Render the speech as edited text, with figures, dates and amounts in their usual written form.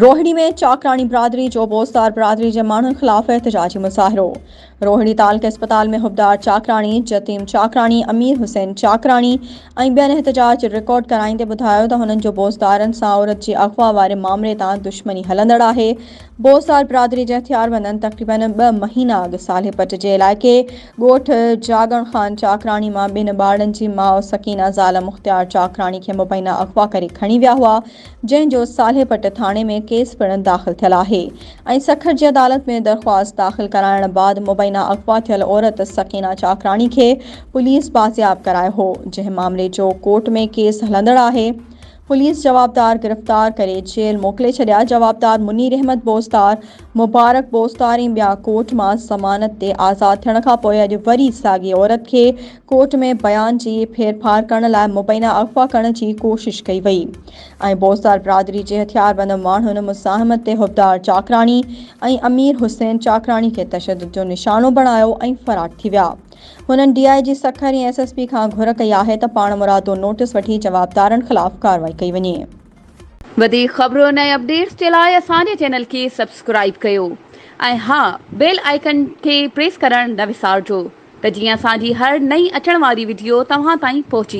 روهڙي ۾ چاڪراڻي برادري جو بوزدار برادري جي ماڻهن خلاف احتجاجي مظاهرو، روهڙي تعلقي اسپتال ۾ حبدار چاڪراڻي، جتيم چاڪراڻي، امير حسين چاڪراڻي ۽ ٻين احتجاج رڪارڊ ڪرائيندي ٻڌايو ته هنن جو بوزدارن سان عورت جي اغوا واري مامري تان دشمني هلندڙ آهي، بوزدار برادري جي هٿياربندن تقريبن ٻه مهينا اڳ صالح پٽ جي علائقي ڳوٺ جاڳڻ خان چاڪراڻي مان ٻن ٻارڙن جي ماء سڪينه زال مختيار چاڪراڻي کي مبينا اغوا ڪري کڻي ويا هئا، جنهن جو صالح پٽ ٿاڻي ۾ ڪيس پڻ داخل ٿيل آهي ۽ سکر جي عدالت ۾ درخواست داخل ڪرائڻ بعد مبينا اغوا ٿيل عورت سڪينه چاڪراڻي کي پوليس بازياب ڪرايو هو جنهن معاملي جو ڪورٽ ۾ ڪيس هلندڙ آهي پوليس جوابدار گرفتار ڪري جيل موڪلي ڇڏيا جوابدار منير احمد بوزدار، مبارڪ بوزدار ۽ ٻيا ڪورٽ مان ضمانت تي آزاد ٿيڻ کانپوء اڄ وري ساڳي عورت کي ڪورٽ ۾ بيان جي ڦيرڦار ڪرڻ لاء مبينا اغوا ڪرڻ جي ڪوشش ڪئي وئي ۽ بوزدار برادري جي هٿياربند ماڻهن مزاحمت تي حبدار چاڪراڻي ۽ امير حسين چاڪراڻي کي تشدد جو نشانو بڻايو ۽ فرار ٿي ويا. هنن D I G Sukkur ۽ S S P کان گهر ڪئي آهي ته پاڻمرادو نوٽيس وٺي جوابدارن خلاف ڪارروائي ڪئي وڃي. وڌيڪ خبرن ۽ اپڊيٽس جي لاء اسان جي چينل کي سبسڪرائيب ڪيو ۽ ها بيل آئيڪن کي پريس ڪرڻ نه وسارجو. ته جيئن اسان جي هر نئين اچڻ واري وڊيو توهان تائين پهچي.